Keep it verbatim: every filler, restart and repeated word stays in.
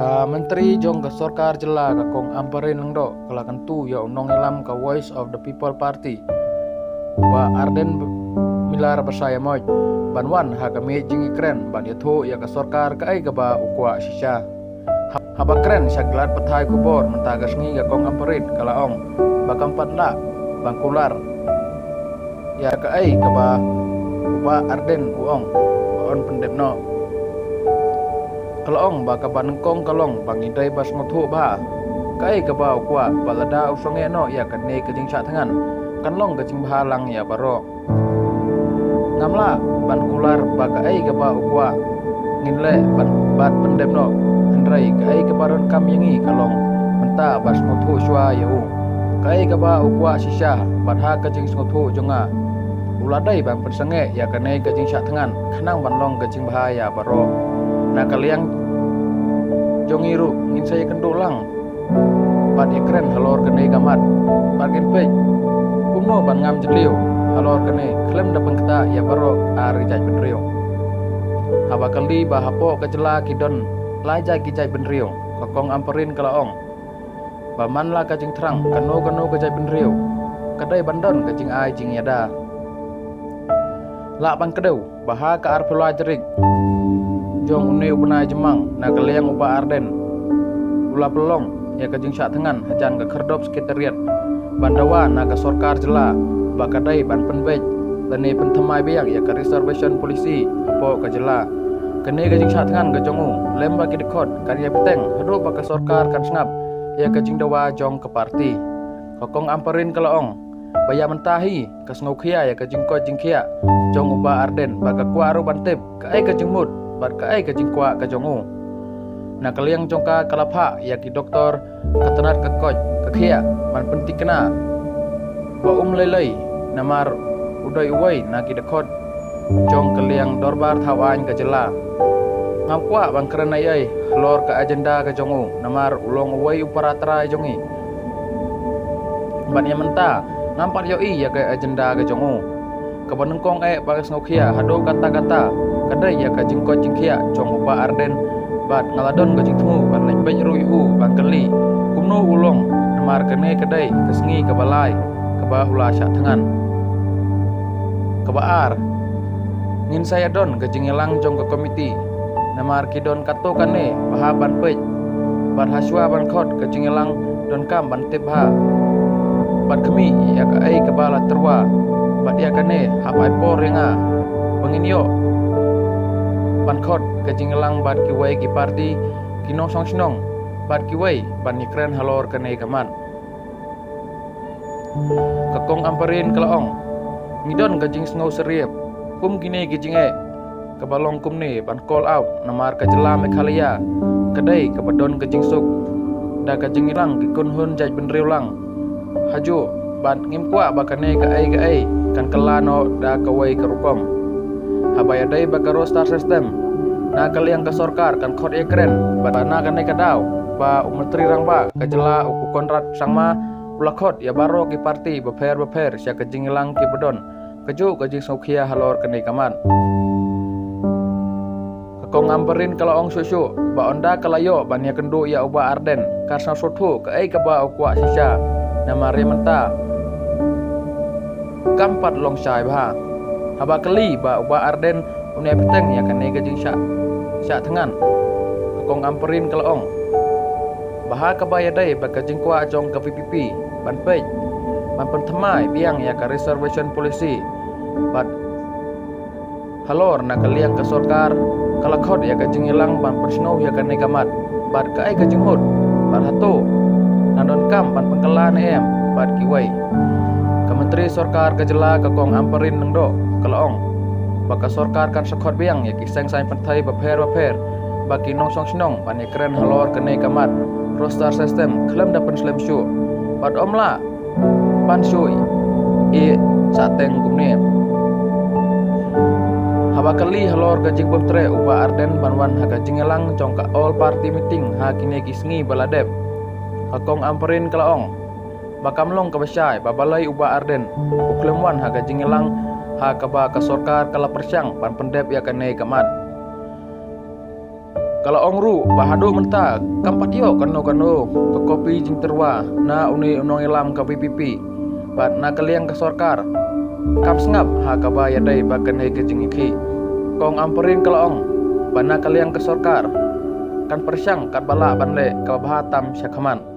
Ka Myntri jong ka Sorkar Jylla ka Kong Ampareen Lyngdoh ka la kyntu ïa u nongïalam ka Voice of the People Party, u Bah Ardent Miller Basaiawmoit, ban wan ha ka miej jingïakren ban ïathuh ïa ka sorkar kaei kaba u kwah shisha. Ha-, haba kren sha ki lad pathai khubor mynta ka sngi, ka Kong Ampareen ka la ong ba kam pat lah ban kular ïa kaei kaba u Bah Ardent u ong ba un pyndep noh. Ka la ong ba kaba nyngkong ka long ba ngi dei ban sngewthuh bha kaei kaba u kwah, ba lada u sangeh noh ïa kane ka jingshah thngan, kan long ka jingbha lang ïa baroh. Ngam lah ban kular ba kaei kaba u kwah ngin leh ban, bad pyndep noh, hynrei kaei kaba donkam ïa ngi ka long mynta ban sngewthuh shuwa ïa u. Kaei kaba u kwah shisha, bad ha ka jingsngewthuh jong nga, u la dei ban pynsangeh ïa kane ka jingshah thngan khnang ban long ka jingbha ïa baroh. Na ka liang jong ngi ruh ngin sa ïakynduh lang bad ïakren halor kane ka mat, bad ngin peit kumno ban ngam jylliew halor kane khlem da pynktah ïa baroh ar ki jaitbynriew. Haba kylli ba hapoh ka jylla ki don lai jait ki jaitbynriew, ka Kong Ampareen ka la ong ba man la ka jingthrang kano kano ka jaitbynriew, ka dei ban don ka jingai jingïada. Lah ban kdew ba ha ka arphew lai tarik jong une u bnai Jymmang, na ka liang u Bah Ardent u la pynlong ïa ka jingshah thngan hajan ka Khyrdop Secretariat, ban dawa na ka Sorkar Jylla ba ka dei ban pynbeit lane pynthymmai biang ïa ka Reservation Policy hapoh ka jylla. Kane ka jingshah thngan ka jong u lem bad ki dkhot kan ïai bteng haduh ba ka sorkar kan sngap ïa ka jingdawa jong ka party. Ka Kong Ampareen ka la ong ba ïa mynta hi ka sngewkhia ïa ka jingkoit jingkhiah jong u Bah Ardent, bad ka kwah ruh ban tip kaei ka jingmut bad kaei ka jingkwah ka jong u. Na ka liang jong ka, ka la phah ïa ki doktor ka tnat ka koit ka khiah ban pynthikna ba um lei lei, namar u dei uwei na ki dkhot jong ka liang dorbar thaw aiñ ka jylla. Ngam kwah ban kren ei ei halor ka agenda ka jong u, namar u long uwei u para trai jong ngi. Bad ïa mynta ngam pat ïohi ïa ka agenda ka jong u. Kaba nyngkong eh ba ka sngewkhia haduh katta katta ka dei ïa ka jingkoit jingkhiah jong u Bah Ardent, bad nga la don ka jingthmu ban leit peit ruh ïa u ban kylli kumno u long, namar kane ka dei ka sngi kaba lai kaba u la shah thngan. Kaba ar, ngin sa ïa don ka jingïalang jong ka komiti, namar ki don katto katne ba hap ban peit, bad hashwa ban khot ka jingïalang donkam ban tip bha bad khmih ïa kaei kaba la tyrwa, bad ïa kane hap ai por ïa nga ba ngin ïoh ban khot ka jingïalang bad kiwei ki parti, ki nongshong shnong bad kiwei ban ïakren halor kane ka mat. Ka Kong Ampareen ka la ong, ngi don ka jingsngew syriem kum kine ki jingeh kaba long kumne ban call out, namar ka jylla Meghalaya ka dei kaba don ka jingsuk da ka jingïalang ki kynhun jaitbynriew lang. Hajuh bad ngim kwah ba kane kaei kaei kan kylla noh da kawei ka rukom. Haba ïadei bad ka roster system, na ka liang ka sorkar kan khot ïakren bad na kane ka daw ba u Myntri Rangbah ka jylla, u Conrad Sangma, u la khot ïa baroh ki parti bapher bapher sha ka jingïalang kiba don kajuh ka jingsngewkhia halor kane ka mat. Ka Kong Ampareen ka la ong shuh shuh ba ynda ka la ïoh ban ïakynduh ïa u Bah Ardent, kan sa sngewthuh kaei kaba u kwah shisha, namar ïa mynta kam pat long shai bha. Haba kylli ba u Bah Ardent un ïai bteng ïa kane ka jingshah, shah thngan, ka Kong Ampareen ka la ong ba ha kaba ïadei bad ka jingkwah jong ka VPP ban peit, ban pynthymmai biang ïa ka Reservation Policy, bad halor na ka liang ka sorkar ka la khot ïa ka jingïalang ban pynsngew ïa kane ka mat bad kaei ka jingmut, bad hato nang donkam ban pynkylla ne em bad kiwei. Ka Myntri Sorkar ka jylla, ka Kong Ampareen Lyngdoh, ka la ong ba ka sorkar kan sa khot biang ïa ki seng saiñ pynthei bapher bapher bad ki nongshong shnong ban ïakren halor kane ka mat roster system khlem da pynslem shuh, bad ym lah ban shu ïeh sateng kumne. Haba kylli halor ka jingbymtreh u Bah Ardent ban wan ha ka jingïalang jong ka All Party Meeting ha kine ki sngi ba la dep, ka Kong Ampareen ka la ong ba kam long kaba shai ba balei u Bah Ardent u khlem wan ha ka jingïalang ha kaba ka sorkar ka la pyrshang ban pyndep ïa kane ka mat. Ka la ong ruh ba haduh mynta kam pat ïoh kano kano ka kopi jingtyrwa na une u nongïalam ka VPP bad na ka liang ka sorkar. Kam sngap ha kaba ïadei bad kane ka jingïakhih. Kong Ampareen ka la ong ba na ka liang ka sorkar kan pyrshang katba lah ban leh kaba bha tam shakhmat.